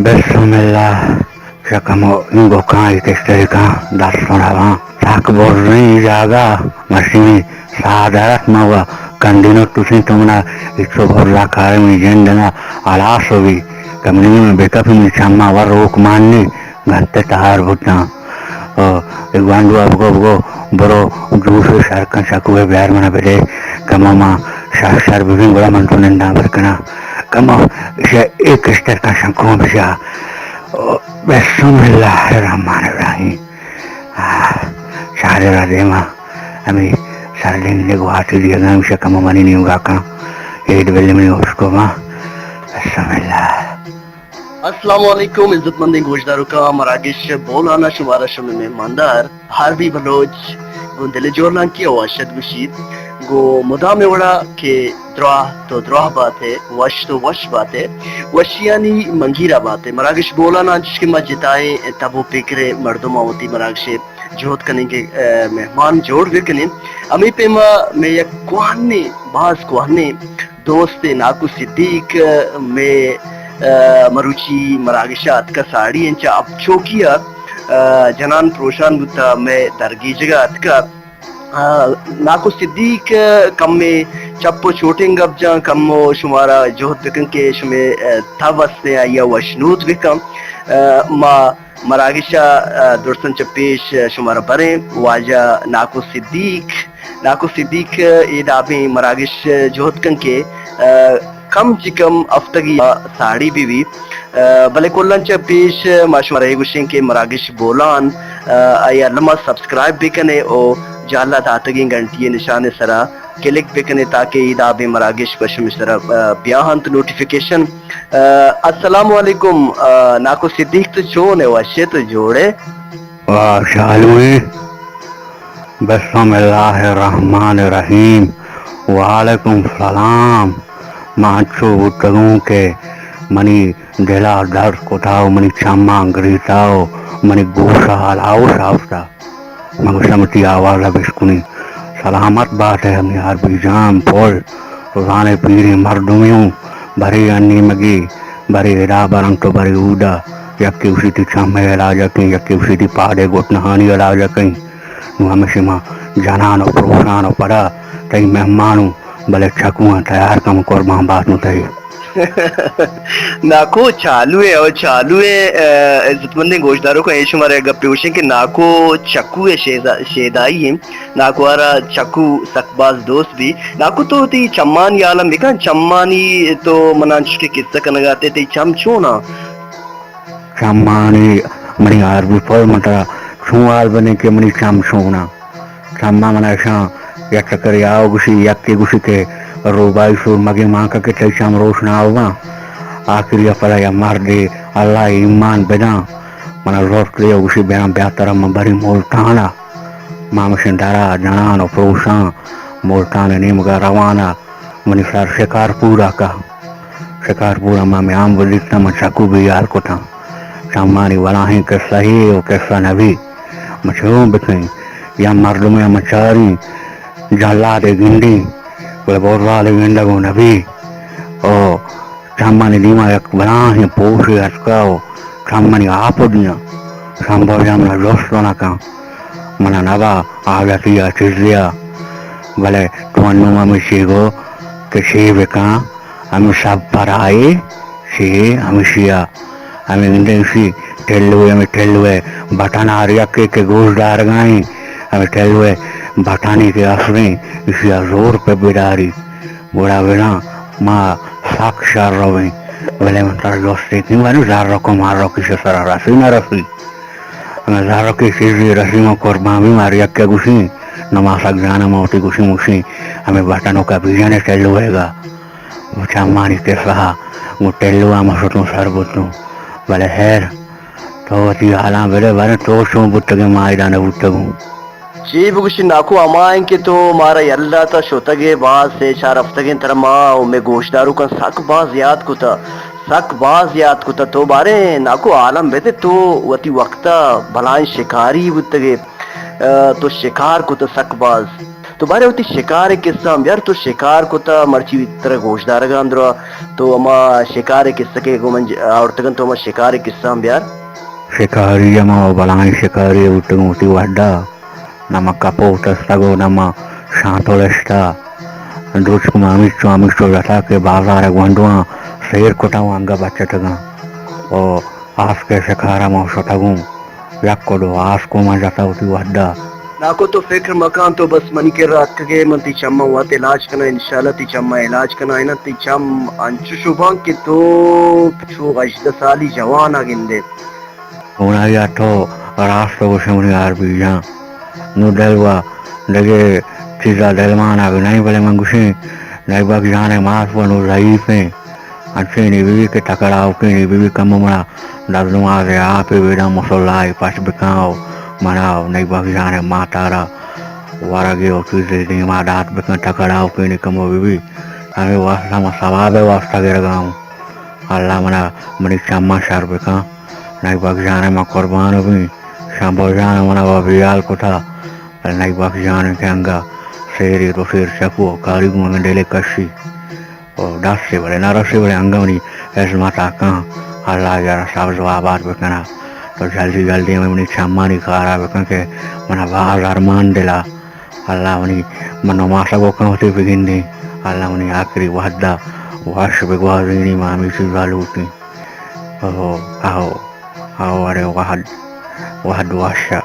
بسم اللہ۔ چہ کمو انگو کاں اے کشتری کاں دست سناواں۔ سک برزیں جاگہ مشینی سادرت ما و کندینو تسیں تو منا اچو برزا کارے منی جند نا ہلاس بی۔ کمنی من بکپی منی چما و روک مانی گھنتے تہار بوتاں۔ او، اے گوانڈو ء بگو، بگو، برو جوش ء شر کن، چکو ء بیار من ء بدے، کمو ما شر شر ببیں، گڑا من تو ننداں بر کناں۔ کمو ایشی ء اے کشتر کن، شنکو بشا۔ او، بسم اللہ الرحمن الرحیم۔ آہ، شہر را دیما ہمیں سردیں گواتی دیگا، ہمیشہ کمو منی نیمگا کن۔ اے بلے منی اشکو ما۔ بسم اللہ۔ السلام علیکم، عزت مندیں گوشداروکاں، مراگش بولان ء شمارا شمئے مہماندار آر بی بلوچ گوں دل جولانکی ء واشت گوشیت، گوں مدام وڑا کہ دراہ تو دراہ بات ئے، وش تو وش بات ئے، وشیانی منگیرا بات ئے۔ مراگش بولان ء انچش کہ ما جتائیں تب و پکر ء مردماں وتی مراگش ء جہد کنیں کہ، ء، مہمان جوڑ بکنیں۔ ہمے پیما مئے یک کوہنیں، باز کوہنیں دوست ناکو صدیق مئے، ء، مروچی مراگش ء اتکا ساڑی انچا اپ چوکی ء، ء، جنان پروشان بوتا مئے درگیجگ ء اتکا۔ ء، ناکو صدیق کمے چپ و چوٹیں گپ جان، کمو شمارا جہد بکن کہ شمے، ء، تب استیں آئی ء وشنود بکن۔ ء، ما مراگش ء، ء، درستاں چہ پیش شمارا بریں واجہ ناکو صدیق۔ ناکو صدیق اے دابیں مراگش جہد کن کہ، ء، کم چہ کم ہفتگی ساڑی بہ بیت، ء، بلے کلاں چہ پیش ما شمارا اے گوشیں کہ مراگش بولان، ء، آئی ء الما سبسکرائب بکنے او جہلا داتگیں گھنٹی ء نشان ء سرا کلک بکنے تاکہ اے دابیں مراگش پہ شمے سرا، ء، بیا انت نوٹیفیکیشن۔ ء، السلام علیکم، ء، ناکو صدیق تو چون ئے؟ وش ئے تو جوڑ ئے؟ واہ، شالو ئے۔ بسم اللہ الرحمن الرحیم۔ وعلیکم سلام۔ ما انچو بوتگوں کہ منی دلا درد کتا و منی چماں گریتا و منی گوشا ہلاوش آورتا۔ من گوشم وتی آوازا بشکنی۔ سلامت بات ئے ہمے آر بی جان پل۔ تو زانے پیریں مردمے اوں، برے انی مگی، برے ادا برنت و برے اودا۔ یکے گوشی تی چمے علاج کن، یکے گوشی تی پادے گٹنہانی علاج کن۔ نوں ہمشی ما جنان و پروشان و پدا تئی مہمان اوں، بلے چکواں تیار کم، قربان بات نوں تئی۔ ناکو چالو ئے، او چالو ئے، ء، عزت مندیں گوشداروکاں، اے شمارا یک گپے گوشیں کہ ناکو چکو ئے شیدا-، شیدائی ایں۔ ناکو ء را چکو سک باز دوست بی۔ ناکو تو تئی چمانی حالاں بکن، چمانی تو منا انچش کہ قصہ کنگا ات ئے، تئی چم چوناں؟ چمانی منی آر بی پل، من ترا چون حال بدیں کہ منی چم چوناں؟ چماں من اشاں یک چکرے آؤ گوشی، یکے گوشی کہ روبائی سور مگے مانکا کہ تئی چم روشناؤ باں۔ آخری ء پدا یا مردے اللہ ایمان بداں، منا زرت دے و گوشی بیاں بیا ترا من بری ملتانا۔ ما مشن درا جنان و پروشان ملتان نیمگا روانا۔ منی سر شکارپور ء کا۔ شکارپور ء ما میان بدیتاں، من چکو بیار کتاں۔ چمانی ولاہیں قصہ یے و قصہ نبی۔ من چون بکنیں؟ یا مردمے ء من چاریں، جلادے گندیں، گڑا بورزالے گندگ و نبی۔ او چمانی دیما یک بلاہیں پوشے اتکا و چمانی آپ دیاں۔ شمبو جان منا جست نہ کن۔ منا نبا عادتی ء چیزے ء۔ بلے تو انوں ہمے چی گو کہ چی بکن، ہمے سب پرائے چی ہمشی ء۔ ہمے گندے اسی ٹیلو ء، ہمے ٹیلو ء بٹن آر یکے کہ گوش دارگائیں، ہمے ٹیلو ء بٹنے کہ اسریں، اسی ء زور پہ بداری۔ گڑا بزاں ما سک شر رویں، بلے من ترا جستے کنیں، باریں زرک و مرک ایشی سرا رسی نہ رسی؟ اگاں زرک ء چیزے رسی من قربان بی، ہر یکے گوشیں، نماسگ جان ء من وتی گوشیں، گوشیں، ہمے بٹنوکا بجن ء ٹیلو ء گا۔ چمانی قصہ ء گوں ٹیلو ء من شتوں سر بوتوں۔ بلے ہیر، تو وتی حالاں بدے، باریں تو چون بوتگے، ما ادا نہ بوتگوں۔ چے بگوشی ناکو، ہما انت کہ تو مارا یل داتا شتگ ئے، باز سے چار ہفتگیں ترا ما و مئے گوشداروکاں سک باز یات کتا، سک باز یات کتا۔ تو باریں ناکو عالم بدے، تو وتی وقتا بلائیں شکاری بوتگ ئے، آ، تو شکار کتا سک باز۔ بارے وتی شکار ءِ قصہ ہم بیار، تو شکار کتا، مرچی ترا گوشدارگاں درا، تو ہما شکار ءِ قصہ کہ گوں من ج-، آورتگن، تو ہما شکار ءِ قصہ ہم بیار۔ شکاری ہما بلائیں شکاری بوتگوں وتی وہدا، نہ ما کپوت استگ و نہ ما شانتل اشتا۔ درچک ما ہمیچو ہمیچو جتا کہ بازار ءِ گونڈواں سیر کتا و انگہ بچتگاں۔ و آسک ءِ شکار ءَ ما شتگوں۔ یک و دو آسکو ما جتا وتی وہدا۔ ناکو تو فکر مکن، تو بس منی کرا اتکگے، من تئی چماں وت علاج کناں، انشاءاللہ تئی چماں علاج کناں، اناں تئی چم انچو شباں کہ تو چو ہژدہ سالی جوان ءَ گندے۔ ہونائی ءَ تو راست گوشے منی آر بی جان۔ نوں دل و دگہ چیزا دل مانگ نئیں، بلے من گوشیں نئی بخش جان ءِ ماس و نوں ضعیف ایں۔ انچیں نی بی بی کہ تکڑا اوکیں نی بی بی کمو منا دز نماز ءِ آپ ءَ بیداں مصلا ءَ پش بکن و منا و نئی بخش جان ءِ ماتا را ورگے و چیزے دیما دات بکن، تکڑا اوکیں نی کمو بی بی۔ ہمے واسطہ من ثواب ءِ واسطہ گرگا اوں۔ اللہ منا منی چماں شر بکن۔ نئی بخش جان ءَ من قربان بیں۔ شمبو جان ءَ منا و بیال کتا۔ نئی بخش جان ءَ کہ انگا سیرے دو سیر چکو کاری گوں ہمے دل ءَ کشی۔ او دستے بلے نہ رسے بلے انگہ منی خذمت ءَ کن۔ اللہ یارا سبز و آباد بکنا۔ تو جلدی جلدی ہمے منی چمانی کارا بکن کہ منا باز ارمان دلا۔ اللہ منی من نماسگ و کن وتی بگندیں۔ اللہ منی آخری وہدا وش بگوازینی، ما ہمے چیزا لوٹیں۔ او، او، او، اڑے وہد، وہد وشا۔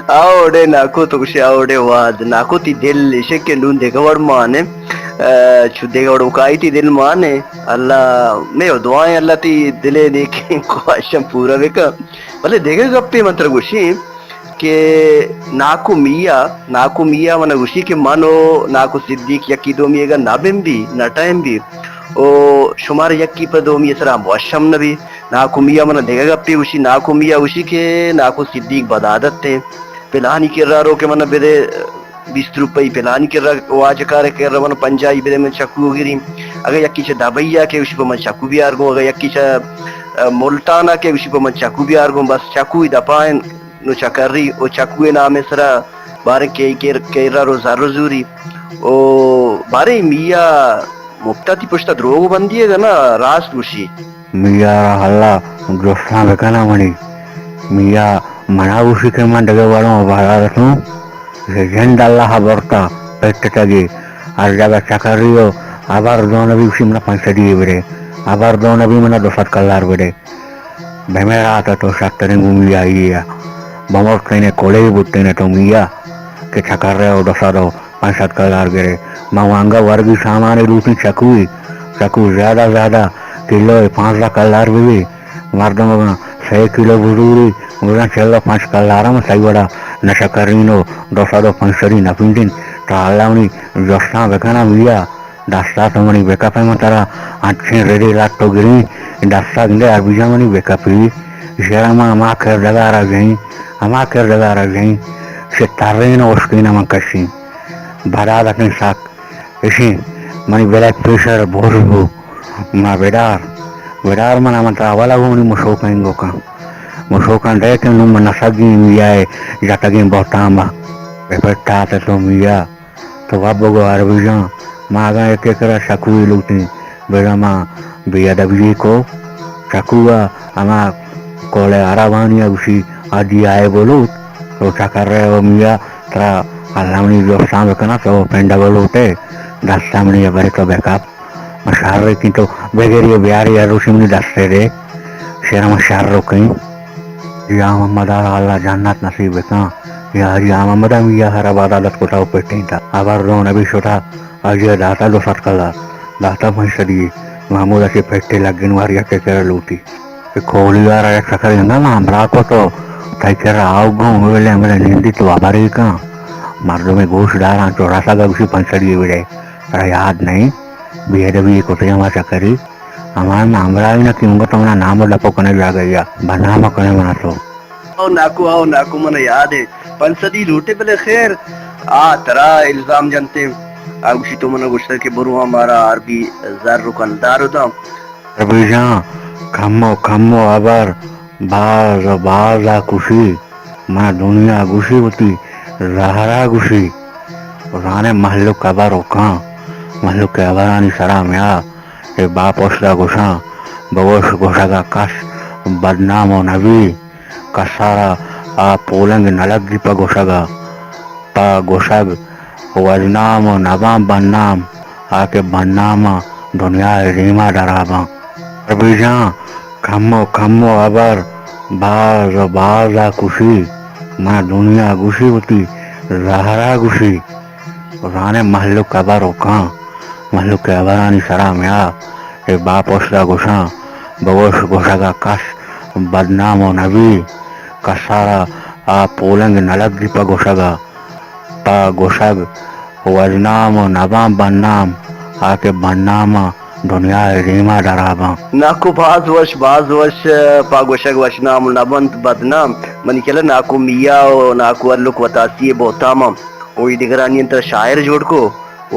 آ اوڑے ناکو تو گوشے، آ اوڑے واد۔ ناکو تی دل اشے کہ نون دگہ وڑ مانے، آ، چو دگہ وڑ اکائی تی دل مانے۔ اللہ، میں دعائیں اللہ تی دلے نیکیں خواہشاں پورا بکن۔ بلے دگہ گپے من ترا گوشیں کہ ناکو میا، ناکو میا من گوشی کہ من و ناکو صدیق یکی دومی اگاں نہ بن بی، نہ ٹائم بی، او شمار یکی پہ دومی سرا ہم وش ہم نہ بی۔ ناکو میا من دگہ گپے گوشی، ناکو میا گوشی کہ ناکو صدیق بدعادت ایں، پلانی کرا رو کہ من بدے بیست روپئی، پلانی کرا واجکار کرا من پنجاہی بدے من چکو گریں۔ اگہ یکی چہ دبئی آ کہ گوشی پہ من چکو بیار گوں، اگہ یکی چہ، ا، ملتان آ کہ گوشی پہ من چکو بیار گوں، بس چکوی دپائیں نو چکری و چکوے نامے سرا باریں کئی کیر، کرا رو زر و زوری۔ او باریں میا مپتا تی پشتا دروگ بندی اگہ نا راست گوشی۔ میا را اللہ جستاں بکناں منی۔ میا منا گوشی کہ من دگہ وڑوں و بازار اتوں۔ کہ جند اللہ برتا پٹتگی۔ ہر جگہ چکری و ہبر دو نبی گوشی منا پنچ سدی بدے۔ ہبر دو نبی منا دو سد کلدار بدے۔ بمرات تو شتریں گوں میائی ءَ۔ بمرتینے کلے بوتینے تو میا کہ چکرے و دو سد و پنچ سد کلدار گرے۔ من وانگا ورگی سامانے لوٹیں چکوی۔ چکو زیادہ زیادہ کلو پانزدہ کلدار بی۔ مردم اگاں سئے کلو بزوری، گڑا چل و پنچ کلدار ہم سہی وڑا نشکرین و دو سد و پنچ سدی نپیندین۔ تا اللہ منی جستاں بکناں میا۔ دستا تو منی بکپئے من ترا انچیں ردے لٹ و گریں، دستا گندئے عربی جان منی بکپی۔ شرا ما ہما کردگارا جئیں، ہما کردگارا جئیں، چہ ترین و اشکین من کشیں۔ بدعادتیں سک اشیں، منی بلڈ پریشر برز بو۔ ما بدار، بدار من، من ترا اولا گوں منی مشوکاں گوکاں۔ مشوکاں دئے کہ نوں من نسگیں میائے جتگیں بہتام ءَ۔ بپٹات تو میا۔ تو وت بگو عربی جان، ما اگاں یکے کرا چکوے لوٹیں، بزاں ما بے ادبی کو۔ چکو ءَ ہما قول عربانی ءَ گوشی، ادی آئے بلوت، تو چکرے و میا ترا اللہ منی جستاں بکناں، تو پنڈ بلوتے، دستا منی برے تو بکپ۔ ما شر کیں تو بگری بیاری ہر روشی منی دستے دے، شر ما شر کیں۔ یا محمد ءَ را اللہ جنت نصیب بکن۔ یا حاجی محمد ءَ میا ہر عبادت کتا و پٹینتا۔ ہبر دو نبی شتا، حاجی ءَ داتا دو سد کلدار، داتا پنچ سدی، محمود ءَ چہ پٹے لگن وار یکے کرا لوٹی۔ کہ کولی ءَ را یک چکرے انگا ما ہمراہ کو تو، تئی کرا آؤ گوں، بلے، بلے نندی تو ہبرے کن۔ مردمے گوش داراں چو رسگ ءَ گوشی پنچ سدی بڑے، ترا یاد نہیں؟ بے ادبی کتے ہما چکری۔ ہما نام راہی نہ کہ انگت منا نام و لپو کنے جاگہ یا بدنام کنے منا تو۔ او ناکو، او ناکو، منا یاد ہے۔ پنچ سدی لوٹے بلے خیر، آ ترا الزام جنتے۔ آ گوشی تو منا گوشتا کہ برو ہمارا آر بی زر و کلدار و داں۔ ربی جان، کمو کمو ہبر، باز و باز آ کشی۔ منا دنیا گوشی وتی زہرا گوشی، زانے مہلوک ہبر و کاں، مہلوک ہبرانی سرا میا، اے باپ اشدا گوشاں، بگوش گوشگا کس بدنام و نبی، کسارا آ پولنگ نلگی پہ گوشگا، پہ گوشگ وژنام و نباں بدنام، آ کہ بدناماں دنیا ء دیما دراباں۔ عربی جان، کمو کمو ہبر باز و بازا کشی، منا دنیا گوشی وتی زہرا گوشی۔ زانے مہلوک ہبر و کاں، مہلوک ہبرانی سرا میا، اے باپ اشدا گوشاں، بگوش گوشگا کس بدنام و نبی، کسارا آ پولنگ نلگی پہ گوشگا۔ پہ گوشگ وژنام و نباں بدنام، آ کہ بدناماں دنیا ء دیما دراباں۔ ناکو باز وش، باز وش، پہ گوشگ وژنام و نبنت بدنام۔ منی خیال ء ناکو میا و ناکو ہلک وتاسی ء بہتام ء و ای دگرانی انت شاعر جوڑ کو۔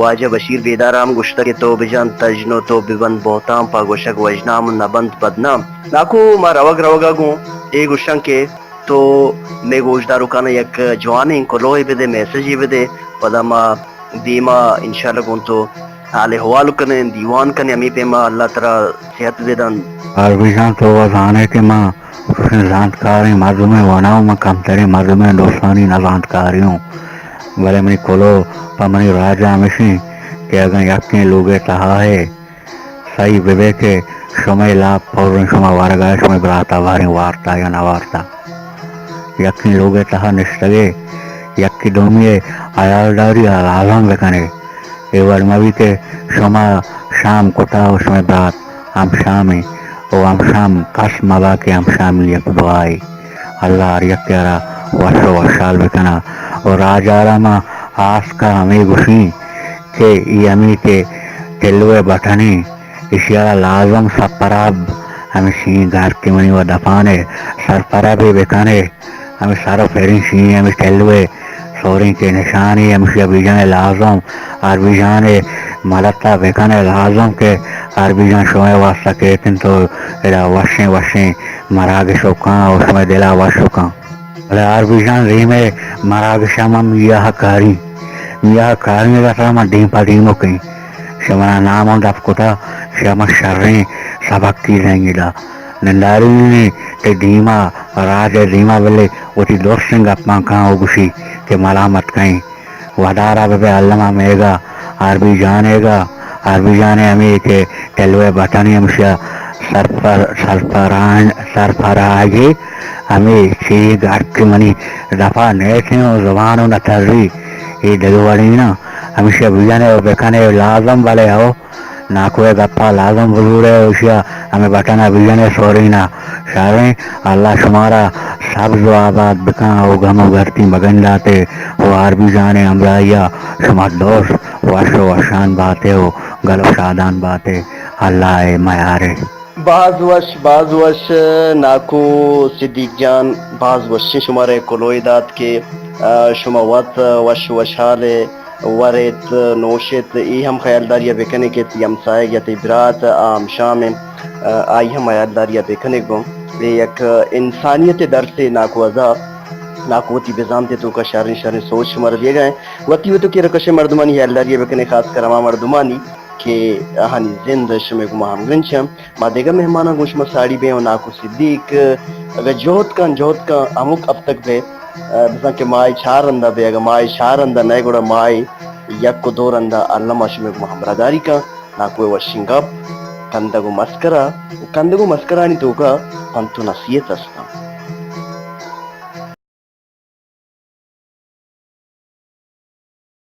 واجہ بشیر بیدار ء ہم گوشتگ کہ تو بجن تژن و تو ببند بہتام، پہ گوشگ وژنام و نبنت بدنام۔ ناکو ما روگ روگ ء گوں اے گوشاں کہ تو مئے گوشداروکاناں یک جوانیں کلوہے بدے، میسجے بدے، پدا ما دیما انشاءاللہ گوں تو حال احوال کنیں، دیوان کنیں، ہمے پیما اللہ ترا صحت بدنت۔ عربی جان، تو وا زانے کہ ما چوشیں زانتکاریں مردمے وناؤں، من کمتریں مردمے، دوستانی نزانتکارے اوں، بلے منی کلوہ پہ منی راجا ہمیشیں کہ اگاں یکیں لوگے تہا ہے، سہی بہ بئے کہ شمئے لاپ پریں، شما ورگا شمئے براتا باریں وارتا یا نہ وارتا۔ یکیں لوگئے تہا نشتگے، یکے دومی ء ہیالداری ء لازم بکنے۔ اے وڑ مہ بیت کہ شما شام کتا و شمئے برات ہم شامیں و ہم شام کس مبا کہ ہم شامی یک دعائے۔ اللہ ہر یکے ء را وش و وشحال بکنا۔ و راج ء را ما آسکا ہمے گوشیں کہ ای ہمے کہ ٹلو ء بٹنے، ایشی ء را لازم سرپراب ہمشی گار کہ منی و دپانے سرپرابے بکنے۔ ہمے سر و پریں شی ہمے ٹلو ء سوریں کہ نشانے ہمشی ء بیجانے لازم ہر بیجانے مدد ء بکنے لازم کہ ہر بیجان شمئے واسطہ کیت انت و ادا وشیں وشیں مراگش و کاں و شمئے دل ء وش و کاں۔ بلے آربی جان، ریم ء مراگش ء من میاہ ء کاریں، میاہ ء کاریں ء گسا من دیم پہ دیمک ایں۔ شمارا نام ہم دپ کتا، شما شریں سبقی زنگی دا۔ نندارینی تئی دیما، راج ء دیما بلے وتی درستیں گپاں کاں و گوشی کہ ملامت کئیں۔ ودارا بہ بئے الما میگا، آربی جانیگا، آربی جانے ہمے کہ ٹلوے بٹنی ہمشیا سرپر-، سرپران-، سرپراگی ہمے چیگ ہرچی منی دپا نیتیں و زبان و نتری، اے دگہ وڑی نا، ہمشیا بجنے و بکنے لازم بلے ہو۔ ناکو ء گپا لازم بزورے و ایشیا ہمے بٹن ء بجنے سورین ء۔ شریں، اللہ شمارا سبز و آباد بکن و گم و گرتی مگنداتے و آربی جان ء ہمراہی ء شما دوست وش و وشان باتے و گل و شادان باتے۔ اللہ ء میارے۔ باز وش، باز وش ناکو صدیق جان، باز وشیں شمارا کلوہے دات کہ، آ، شما وت وش وشحال ء ور ایت، نوش ایت، اے ہم خیالداری ء بہ کن ئے کہ تئی ہمساہگ یا تئی برات آ ہمشام انت، آئی ہم خیالداری ء بہ کن ئے گوں۔ اے یک انسانیت ء درسے ناکو ازا، ناکو وتی بزانت ء توکا شریں شریں سوچ شمارا دیگا انت۔ وتی وتو کہ رکشیں مردمانی خیالداری ء بہ کن ئے، خاص کر ہما مردمانی کہ آہانی زند شمئے گوما ہمگرنچ انت۔ ما دگہ مہماناں گوں شما ساڑی بیں و ناکو صدیق اگہ جہد کن، جہد کن، ہمک ہفتگ بئے، بزاں کہ ماہ چار رندا بئے، اگہ ماہ چار رندا نئے گڑا ماہ یک و دو رندا الما شمئے گوما ہمراہداری کن۔ ناکو ء وشیں گپ، کندگ و مسکرا، و کندگ و مسکرانی توکا پنت و نصیحت است انت۔